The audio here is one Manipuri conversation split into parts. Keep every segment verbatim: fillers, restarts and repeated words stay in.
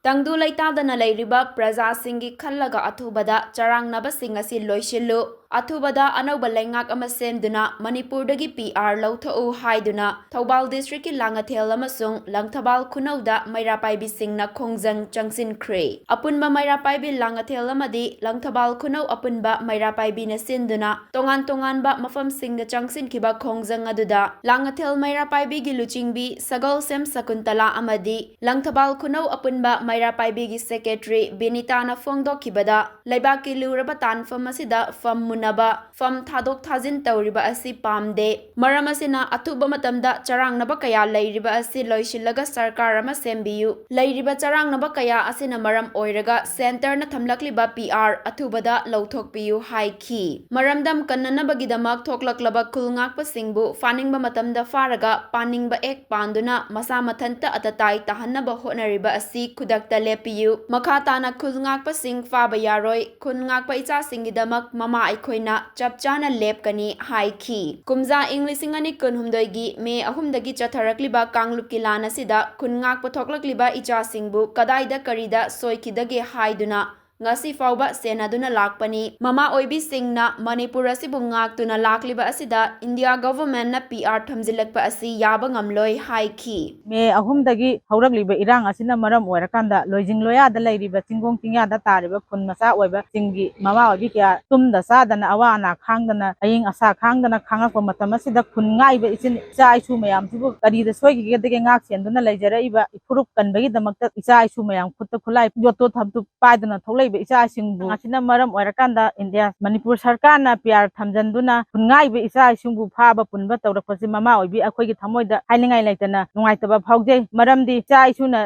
ꯇꯪꯗꯨ ꯂꯩꯇꯥꯗꯅ ꯂꯩꯔꯤꯕ ꯄ꯭ꯔꯖꯥꯁꯤꯡꯒꯤ ꯈꯜꯂꯒ ꯑꯊꯨꯕꯗ ꯆꯔꯥꯡꯅꯕꯁꯤꯡ ꯑꯁꯤ ꯂꯣꯏꯁꯤꯜꯂꯨ꯫ ꯑꯊꯨꯕꯗ ꯑꯅꯧꯕ ꯂꯩꯉꯥꯛ ꯑꯃ ꯁꯦꯝꯗꯨꯅ ꯃꯅꯤꯄꯨꯔꯗꯒꯤ ꯄꯤ ꯑꯥꯔ ꯂꯧꯊꯣꯛꯎ ꯍꯥꯏꯗꯨꯅ ꯊꯧꯕꯥꯜ ꯗꯤꯁꯇ꯭ꯔꯤꯛꯀꯤ ꯂꯥꯡꯉꯊꯦꯜ ꯑꯃꯁꯨꯡ ꯂꯪꯊꯕꯥꯜ ꯈꯨꯅꯧꯗ ꯃꯩꯔꯥ ꯄꯥꯏꯕꯤꯁꯤꯡꯅ ꯈꯣꯡꯖꯪ ꯆꯪꯁꯤꯟꯈ꯭ꯔꯦ꯫ ꯑꯄꯨꯟꯕ ꯃꯩꯔꯥ ꯄꯥꯏꯕꯤ ꯂꯥꯡꯉꯊꯦꯜ ꯑꯃꯗꯤ ꯂꯪꯊꯕꯥꯜ ꯈꯨꯅꯧ ꯑꯄꯨꯟꯕ ꯃꯩꯔꯥ ꯄꯥꯏꯕꯤꯅ ꯁꯤꯟꯗꯨꯅ ꯇꯣꯉꯥꯟ ꯇꯣꯉꯥꯟꯕ ꯃꯐꯝꯁꯤꯡꯗ ꯆꯪꯁꯤꯟꯈꯤꯕ ꯈꯣꯡꯖꯪ ꯑꯗꯨꯗ ꯂꯥꯡꯉꯊꯦꯜ ꯃꯩꯔꯥ ꯄꯥꯏꯕꯤꯒꯤ ꯂꯨꯆꯤꯡꯕꯤ ꯁꯒꯣꯜꯁꯦꯝ ꯁꯀꯨꯟꯇꯂꯥ ꯑꯃꯗꯤ ꯂꯪꯊꯕꯥꯜ ꯈꯨꯅꯧ ꯑꯄꯨꯟꯕ ꯃꯩꯔꯥ ꯄꯥꯏꯕꯤꯒꯤ ꯁꯦꯀ꯭ꯔꯦꯇꯔꯤ ꯕꯤꯅꯤꯇꯥꯅ ꯐꯣꯡꯗꯣꯛꯈꯤꯕꯗ, ꯂꯩꯕꯥꯛꯀꯤ ꯂꯨꯔꯕ ꯇꯥꯟꯐꯝ ꯑꯁꯤꯗ ꯐꯝ ꯃꯨꯟꯅꯕ, ꯐꯝ ꯊꯥꯗꯣꯛ ꯊꯥꯖꯤꯟ ꯇꯧꯔꯤꯕ ꯑꯁꯤ ꯄꯥꯝꯗꯦ꯫ ꯃꯔꯝ ꯑꯁꯤꯅ ꯑꯊꯨꯕ ꯃꯇꯝꯗ ꯆꯔꯥꯡꯅꯕ ꯀꯌꯥ ꯂꯩꯔꯤꯕ ꯑꯁꯤ ꯂꯣꯏꯁꯤꯜꯂꯒ ꯁꯔꯀꯥꯔ ꯑꯃ ꯁꯦꯝꯕꯤꯌꯨ꯫ ꯂꯩꯔꯤꯕ ꯆꯔꯥꯡꯅꯕ ꯀꯌꯥ ꯑꯁꯤꯅ ꯃꯔꯝ ꯑꯣꯏꯔꯒ ꯁꯦꯟꯇꯔꯅ ꯊꯝꯂꯛꯂꯤꯕ ꯄꯤ ꯑꯥꯔ ꯑꯊꯨꯕꯗ ꯂꯧꯊꯣꯛꯄꯤꯌꯨ ꯍꯥꯏꯈꯤ꯫ ꯃꯔꯝꯗꯝ ꯀꯟꯅꯅꯕꯒꯤꯗꯃꯛ ꯊꯣꯛꯂꯛꯂꯕ ꯈꯨꯜ ꯉꯥꯛꯄꯁꯤꯡꯕꯨ ꯐꯥꯅꯤꯡꯕ ꯃꯇꯝꯗ ꯐꯥꯔꯒ ꯄꯥꯟꯅꯤꯡꯕ ꯑꯦꯛ ꯄꯥꯟꯗꯨꯅ ꯃꯁꯥ ꯃꯊꯟꯇ ꯑꯇꯇꯥꯏ ꯇꯥꯍꯟꯅꯕ ꯍꯣꯠꯅꯔꯤꯕ ꯑꯁꯤ ꯈꯨꯗꯛꯇ ꯂꯦꯞꯄꯤꯌꯨ꯫ ꯃꯈꯥ ꯇꯥꯅ ꯈꯨꯜ ꯉꯥꯛꯄꯁꯤꯡ ꯐꯥꯕ ꯌꯥꯔꯣꯏ꯫ ꯈꯨꯟ ꯉꯥꯛꯄ ꯏꯆꯥꯁꯤꯡꯒꯤꯗꯃꯛ ꯃꯃꯥ ꯑꯩꯈꯣꯏꯅ ꯆꯞ ꯆꯥꯅ ꯂꯦꯞꯀꯅꯤ ꯍꯥꯏꯈꯤ꯫ ꯀꯨꯝꯖꯥ ꯏꯪ ꯂꯤꯁꯤꯡ ꯑꯅꯤ ꯀꯨꯟꯍꯨꯝꯗꯣꯏꯒꯤ ꯃꯦ ꯑꯍꯨꯝꯗꯒꯤ ꯆꯠꯊꯔꯛꯂꯤꯕ ꯀꯥꯡꯂꯨꯞꯀꯤ ꯂꯥꯟ ꯑꯁꯤꯗ ꯈꯨꯟ ꯉꯥꯛꯄ ꯊꯣꯛꯂꯛꯂꯤꯕ ꯏꯆꯥꯁꯤꯡꯕꯨ ꯀꯗꯥꯏꯗ ꯀꯔꯤꯗ ꯁꯣꯏꯈꯤꯗꯒꯦ ꯍꯥꯏꯗꯨꯅ ꯉꯁꯤ ꯐꯥꯎꯕ ꯁꯦꯟꯅꯗꯨꯅ ꯂꯥꯛꯄꯅꯤ꯫ ꯃꯃꯥ ꯑꯣꯏꯕꯤꯁꯤꯡꯅ ꯃꯅꯤꯄꯨꯔ ꯑꯁꯤꯕꯨ ꯉꯥꯛꯇꯨꯅ ꯂꯥꯛꯂꯤꯕ ꯑꯁꯤꯗ ꯏꯟꯗꯤꯌꯥ ꯒꯣꯚꯔꯟꯃꯦꯟꯠꯅ ꯄꯤ ꯑꯥꯔ ꯊꯝꯖꯤꯜꯂꯛꯄ ꯑꯁꯤ ꯌꯥꯕ ꯉꯝꯂꯣꯏ ꯍꯥꯏꯈꯤ꯫ ꯃꯦ ꯑꯍꯨꯝꯗꯒꯤ ꯍꯧꯔꯛꯂꯤꯕ ꯏꯔꯥꯡ ꯑꯁꯤꯅ ꯃꯔꯝ ꯑꯣꯏꯔꯀꯥꯟꯗ ꯂꯣꯏꯖꯤꯡ ꯂꯣꯌꯥꯗ ꯂꯩꯔꯤꯕ ꯆꯤꯡꯒꯣꯡ ꯆꯤꯡꯌꯥꯗ ꯇꯥꯔꯤꯕ ꯈꯨꯟ ꯃꯆꯥ ꯑꯣꯏꯕꯁꯤꯡꯒꯤ ꯃꯃꯥ ꯑꯣꯏꯕꯤ ꯀꯌꯥ ꯇꯨꯝꯗ ꯆꯥꯗꯅ ꯑꯋꯥ ꯑꯅꯥ ꯈꯥꯡꯗꯅ ꯑꯌꯤꯡ ꯑꯁꯥ ꯈꯥꯡꯗꯅ ꯈꯥꯡꯉꯛꯄ ꯃꯇꯝ ꯑꯁꯤꯗ ꯈꯨꯟ ꯉꯥꯛꯏꯕ ꯏꯆꯤꯟ ꯏꯆꯥ ꯏꯁꯨ ꯃꯌꯥꯝꯁꯤꯕꯨ ꯀꯔꯤꯗ ꯁꯣꯏꯈꯤꯒꯗꯒꯦ ꯉꯥꯛ ꯁꯦꯟꯗꯨꯅ ꯂꯩꯖꯔꯛꯏꯕ ꯏꯐꯨꯔꯨꯞ ꯀꯟꯕꯒꯤꯗꯃꯛꯇ ꯏꯆꯥ ꯏꯁꯨ ꯃꯌꯥꯝ ꯈꯨꯠꯇ ꯈꯨꯠꯂꯥꯏ ꯌꯣꯠꯇꯣ ꯊꯝꯇꯨ ꯄꯥꯏꯗꯨꯅ ꯊꯣꯛꯂꯛꯏꯕ ꯏꯆꯥꯁꯤꯡꯕꯨ ꯑꯁꯤꯅ ꯃꯔꯝ ꯑꯣꯏꯔꯀꯥꯟꯗ ꯏꯟꯗꯤꯌꯥ, ꯃꯅꯤꯄꯨꯔ ꯁꯔꯀꯥꯔꯅ ꯄꯤ ꯑꯥꯔ ꯊꯝꯖꯤꯟꯗꯨꯅ ꯈꯨꯟ ꯉꯥꯛꯏꯕ ꯏꯆꯥ ꯏꯁꯨꯕꯨ ꯐꯥꯕ ꯄꯨꯟꯕ ꯇꯧꯔꯛꯄꯁꯤ ꯃꯃꯥ ꯑꯣꯏꯕꯤ ꯑꯩꯈꯣꯏꯒꯤ ꯊꯃꯣꯏꯗ ꯍꯥꯏꯅꯤꯡꯉꯥꯏ ꯂꯩꯇꯅ ꯅꯨꯡꯉꯥꯏꯇꯕ ꯐꯥꯎꯖꯩ꯫ ꯃꯔꯝꯗꯤ ꯏꯆꯥ ꯏꯁꯨꯅ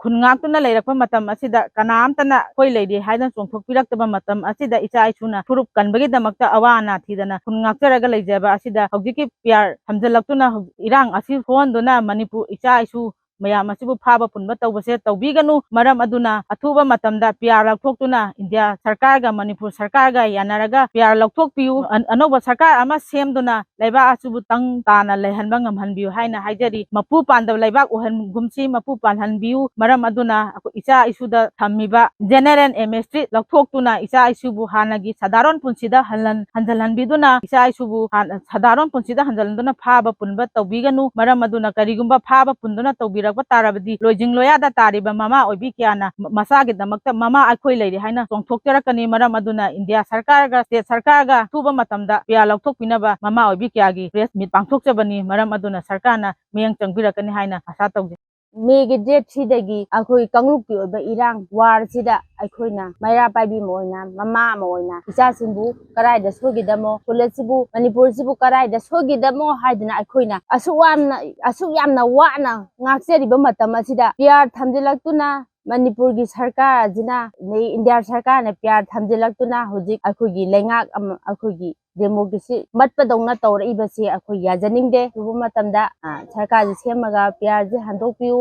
ꯈꯨꯟ ꯉꯥꯛꯇꯨꯅ ꯂꯩꯔꯛꯄ ꯃꯇꯝ ꯑꯁꯤꯗ ꯀꯅꯥꯝꯇꯅ ꯑꯩꯈꯣꯏ ꯂꯩꯔꯤ ꯍꯥꯏꯗꯅ ꯆꯣꯡꯊꯣꯛꯄꯤꯔꯛꯇꯕ ꯃꯇꯝ ꯑꯁꯤꯗ ꯏꯆꯥ ꯏꯁꯨꯅ ꯐꯨꯔꯨꯞ ꯀꯟꯕꯒꯤꯗꯃꯛꯇ ꯑꯋꯥ ꯑꯅꯥ ꯊꯤꯗꯅ ꯈꯨꯟ ꯉꯥꯛꯆꯔꯒ ꯂꯩꯖꯕ ꯑꯁꯤꯗ ꯍꯧꯖꯤꯛꯀꯤ ꯄꯤ ꯑꯥꯔ ꯊꯝꯖꯤꯜꯂꯛꯇꯨꯅ ꯍꯧꯖꯤꯛ ꯏꯔꯥꯡ ꯑꯁꯤ ꯊꯣꯛꯍꯟꯗꯨꯅ ꯃꯅꯤꯄꯨꯔ ꯏꯆꯥ ꯏꯁꯨ ꯃꯌꯥꯝ ꯑꯁꯤꯕꯨ ꯐꯥꯕ ꯄꯨꯟꯕ ꯇꯧꯕꯁꯦ ꯇꯧꯕꯤꯒꯅꯨ꯫ ꯃꯔꯝ ꯑꯗꯨꯅ ꯑꯊꯨꯕ ꯃꯇꯝꯗ ꯄꯤ ꯑꯥꯔ ꯂꯧꯊꯣꯛꯇꯨꯅ ꯏꯟꯗꯤꯌꯥ ꯁꯔꯀꯥꯔꯒ ꯃꯅꯤꯄꯨꯔ ꯁꯔꯀꯥꯔꯒ ꯌꯥꯅꯔꯒ ꯄꯤ ꯑꯥꯔ ꯂꯧꯊꯣꯛꯄꯤꯌꯨ꯫ ꯑ-, ꯑꯅꯧꯕ ꯁꯔꯀꯥꯔ ꯑꯃ ꯁꯦꯝꯗꯨꯅ ꯂꯩꯕꯥꯛ ꯑꯁꯤꯕꯨ ꯇꯪ ꯇꯥꯅ ꯂꯩꯍꯟꯕ ꯉꯝꯍꯟꯕꯤꯌꯨ ꯍꯥꯏꯅ ꯍꯥꯏꯖꯔꯤ꯫ ꯃꯄꯨ ꯄꯥꯟꯗꯕ ꯂꯩꯕꯥꯛ ꯑꯣꯏꯍꯟꯒꯨꯝꯁꯤ, ꯃꯄꯨ ꯄꯥꯜꯍꯟꯕꯤꯌꯨ꯫ ꯃꯔꯝ ꯑꯗꯨꯅ ꯑꯩꯈꯣꯏ ꯏꯆꯥ ꯏꯁꯨꯗ ꯊꯝꯃꯤꯕ ꯖꯦꯅꯦꯔꯦꯜ ꯑꯦꯝꯅꯦꯁꯇꯤ ꯂꯧꯊꯣꯛꯇꯨꯅ ꯏꯆꯥ ꯏꯁꯨꯕꯨ ꯍꯥꯟꯅꯒꯤ ꯁꯥꯗꯥꯔꯣꯟ ꯄꯨꯟꯁꯤꯗ ꯍꯜꯍꯟ-, ꯍꯟꯖꯤꯜꯍꯟꯕꯤꯗꯨꯅ ꯏꯆꯥ ꯏꯁꯨꯕꯨ ꯍꯥꯟ-, ꯁꯥꯗꯥꯔꯣꯟ ꯄꯨꯟꯁꯤꯗ ꯍꯟꯖꯤꯜꯍꯟꯗꯨꯅ ꯐꯥꯕ ꯄꯨꯟꯕ ꯇꯧꯕꯤꯒꯅꯨ꯫ ꯃꯔꯝ ꯑꯗꯨꯅ ꯀꯔꯤꯒꯨꯝꯕ ꯐꯥꯕ ꯄꯨꯟꯗꯨꯅ ꯇꯧꯕꯤꯔꯛꯄ ꯇꯥꯔꯕꯗꯤ ꯂꯣꯏꯖꯤꯡ ꯂꯣꯌꯥꯗ ꯇꯥꯔꯤꯕ ꯃꯃꯥ ꯑꯣꯏꯕꯤ ꯀꯌꯥꯅ ꯃ-, ꯃꯆꯥꯒꯤꯗꯃꯛꯇ ꯃꯃꯥ ꯑꯩꯈꯣꯏ ꯂꯩꯔꯤ ꯍꯥꯏꯅ ꯆꯣꯡꯊꯣꯛꯆꯔꯛꯀꯅꯤ꯫ ꯃꯔꯝ ꯑꯗꯨꯅ ꯏꯟꯗꯤꯌꯥ ꯁꯔꯀꯥꯔꯒ ꯁ꯭ꯇꯦꯠ ꯁꯔꯀꯥꯔꯒ ꯑꯊꯨꯕ ꯃꯇꯝꯗ ꯄꯤ ꯑꯥꯔ ꯂꯧꯊꯣꯛꯄꯤꯅꯕ ꯃꯃꯥ ꯑꯣꯏꯕꯤ ꯀꯌꯥꯒꯤ ꯄ꯭ꯔꯦꯁ ꯃꯤꯠ ꯄꯥꯡꯊꯣꯛꯆꯕꯅꯤ꯫ ꯃꯔꯝ ꯑꯗꯨꯅ ꯁꯔꯀꯥꯔꯅ ꯃꯤꯠꯌꯦꯡ ꯆꯪꯕꯤꯔꯛꯀꯅꯤ ꯍꯥꯏꯅ ꯑꯥꯁꯥ ꯇꯧꯖꯩ꯫ ꯃꯦꯒꯤ ꯗꯦꯠ ꯊ꯭ꯔꯤꯗꯒꯤ ꯑꯩꯈꯣꯏ ꯀꯥꯡꯂꯨꯞꯀꯤ ꯑꯣꯏꯕ ꯏꯔꯥꯡ ꯋꯥꯔꯁꯤꯗ ꯑꯩꯈꯣꯏꯅ ꯃꯩꯔꯥ ꯄꯥꯏꯕꯤ ꯑꯃ ꯑꯣꯏꯅ, ꯃꯃꯥ ꯑꯃ ꯑꯣꯏꯅ, ꯏꯆꯥꯁꯤꯡꯕꯨ ꯀꯗꯥꯏꯗ ꯁꯣꯏꯈꯤꯗꯃꯣ, ꯈꯨꯜ ꯑꯁꯤꯕꯨ, ꯃꯅꯤꯄꯨꯔꯁꯤꯕꯨ ꯀꯗꯥꯏꯗ ꯁꯣꯏꯈꯤꯗꯃꯣ ꯍꯥꯏꯗꯨꯅ ꯑꯩꯈꯣꯏꯅ ꯑꯁꯨꯛ ꯌꯥꯝꯅ, ꯑꯁꯨꯛ ꯌꯥꯝꯅ ꯋꯥꯅ ꯉꯥꯛꯆꯔꯤꯕ ꯃꯇꯝ ꯑꯁꯤꯗ ꯄꯤ ꯑꯥꯔ ꯊꯝꯖꯤꯜꯂꯛꯇꯨꯅ, ꯃꯅꯤꯄꯨꯔꯒꯤ ꯁꯔꯀꯥꯔ ꯑꯁꯤꯅ, ꯑꯗꯩ ꯏꯟꯗꯤꯌꯥ ꯁꯔꯀꯥꯔꯅ ꯄꯤ ꯑꯥꯔ ꯊꯝꯖꯤꯜꯂꯛꯇꯨꯅ ꯍꯧꯖꯤꯛ ꯑꯩꯈꯣꯏꯒꯤ ꯂꯩꯉꯥꯛ ꯑꯃ, ꯑꯩꯈꯣꯏꯒꯤ ꯗꯦꯃꯣꯀ꯭ꯔꯦꯁꯤ ꯃꯠꯄꯗꯧꯅ ꯇꯧꯔꯛꯏꯕꯁꯤ ꯑꯩꯈꯣꯏ ꯌꯥꯖꯅꯤꯡꯗꯦ꯫ ꯑꯊꯨꯕ ꯃꯇꯝꯗ, ꯑ, ꯁꯔꯀꯥꯔꯁꯤ ꯁꯦꯝꯃꯒ ꯄꯤ ꯑꯥꯔꯁꯤ ꯍꯟꯗꯣꯛꯄꯤꯌꯨ꯫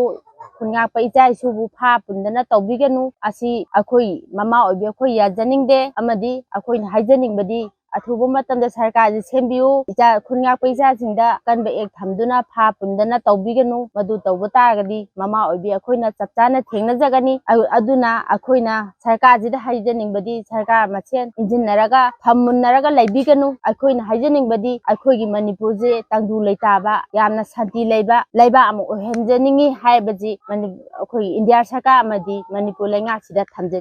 ꯈꯨꯟ ꯉꯥꯛꯄ ꯏꯆꯥ ꯏꯁꯨꯕꯨ ꯐꯥ ꯄꯨꯟꯗꯅ ꯇꯧꯕꯤꯒꯅꯨ꯫ ꯑꯁꯤ ꯑꯩꯈꯣꯏ ꯃꯃꯥ ꯑꯣꯏꯕꯤ ꯑꯩꯈꯣꯏ ꯌꯥꯖꯅꯤꯡꯗꯦ꯫ ꯑꯃꯗꯤ ꯑꯩꯈꯣꯏꯅ ꯍꯥꯏꯖꯅꯤꯡꯕꯗꯤ ꯑꯊꯨꯕ ꯃꯇꯝꯗ ꯁꯔꯀꯥꯔꯁꯤ ꯁꯦꯝꯕꯤꯌꯨ꯫ ꯏꯆꯥ, ꯈꯨꯟ ꯉꯥꯛꯄ ꯏꯆꯥꯁꯤꯡꯗ ꯑꯀꯟꯕ ꯑꯦꯛ ꯊꯝꯗꯨꯅ ꯐꯥ ꯄꯨꯟꯗꯅ ꯇꯧꯕꯤꯒꯅꯨ꯫ ꯃꯗꯨ ꯇꯧꯕ ꯇꯥꯔꯒꯗꯤ ꯃꯃꯥ ꯑꯣꯏꯕꯤ ꯑꯩꯈꯣꯏꯅ ꯆꯞ ꯆꯥꯅ ꯊꯦꯡꯅꯖꯒꯅꯤ꯫ ꯑ-, ꯑꯗꯨꯅ ꯑꯩꯈꯣꯏꯅ ꯁꯔꯀꯥꯔꯁꯤꯗ ꯍꯥꯏꯖꯅꯤꯡꯕꯗꯤ ꯁꯔꯀꯥꯔ ꯃꯁꯦꯟ ꯏꯟꯁꯤꯟꯅꯔꯒ ꯐꯝꯃꯨꯟꯅꯔꯒ ꯂꯩꯕꯤꯒꯅꯨ꯫ ꯑꯩꯈꯣꯏꯅ ꯍꯥꯏꯖꯅꯤꯡꯕꯗꯤ ꯑꯩꯈꯣꯏꯒꯤ ꯃꯅꯤꯄꯨꯔꯁꯦ ꯇꯪꯗꯨ ꯂꯩꯇꯥꯕ, ꯌꯥꯝꯅ ꯁꯥꯟꯇꯤ ꯂꯩꯕ ꯂꯩꯕꯥꯛ ꯑꯃ ꯑꯣꯏꯍꯟꯖꯅꯤꯡꯉꯤ ꯍꯥꯏꯕꯁꯤ ꯃꯅꯤ-, ꯑꯩꯈꯣꯏꯒꯤ ꯏꯟꯗꯤꯌꯥ ꯁꯔꯀꯥꯔ ꯑꯃꯗꯤ ꯃꯅꯤꯄꯨꯔ ꯂꯩꯉꯥꯛꯁꯤꯗ ꯊꯝꯖꯒꯦ꯫